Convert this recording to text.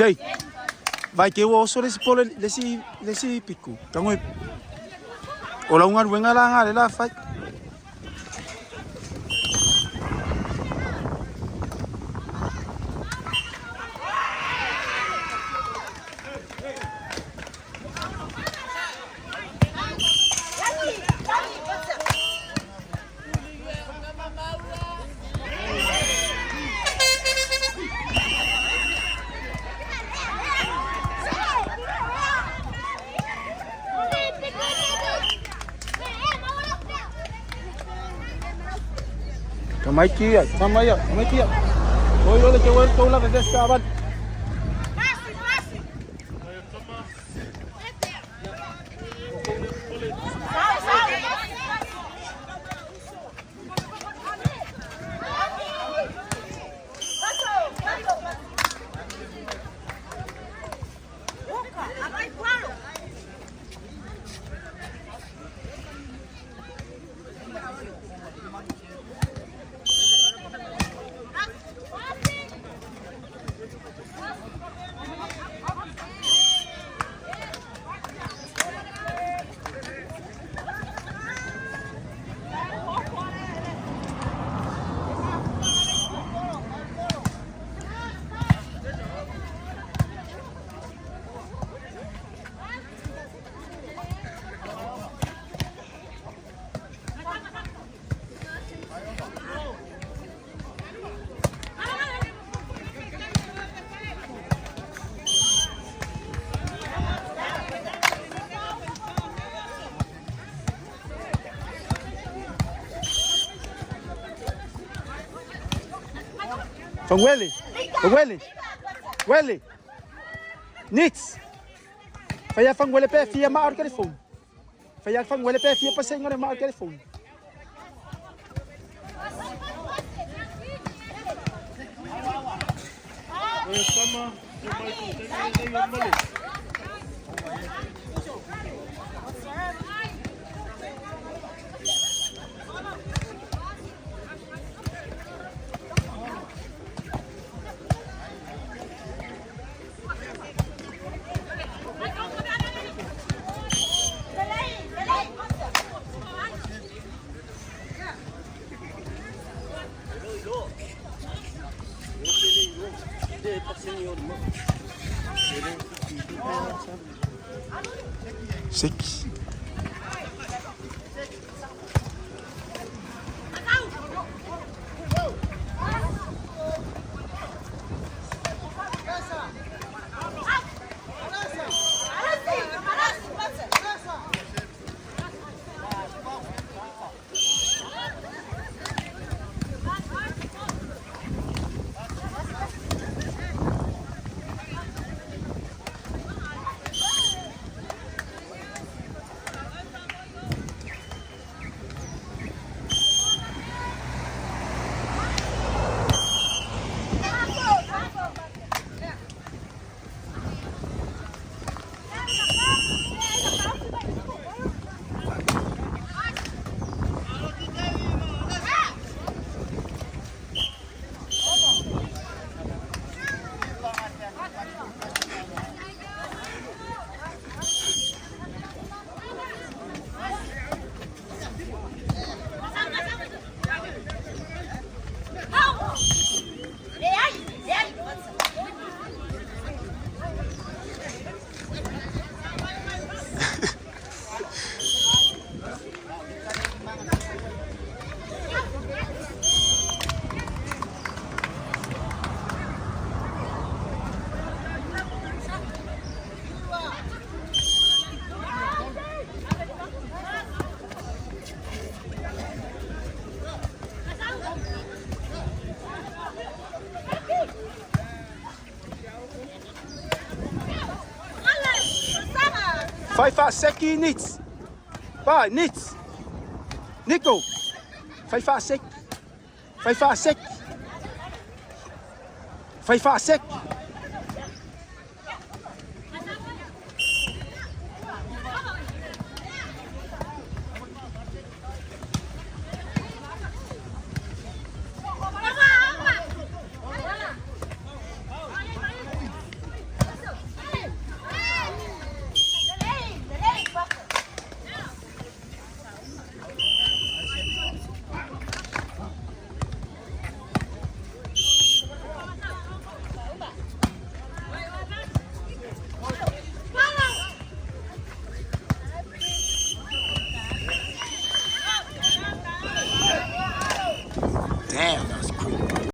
Jay. Vai ke ua oso le isi pole le isi le isi piku. Tango o lau galuega la nga le la fai. Tamaiti ia, tama ia, tamaiti ia. Oi ole te ua tau lava vesta avan. Faguele, Faguele, Wele, Nits. Fai a Faguele pe fia ma ar telefone. Fai a Faguele pe fia passenga ma ar telefone. Six. Fai faaseki Nits. Vai Nits. Nico. Fai faaseki. Fai faaseki. Fai faaseki.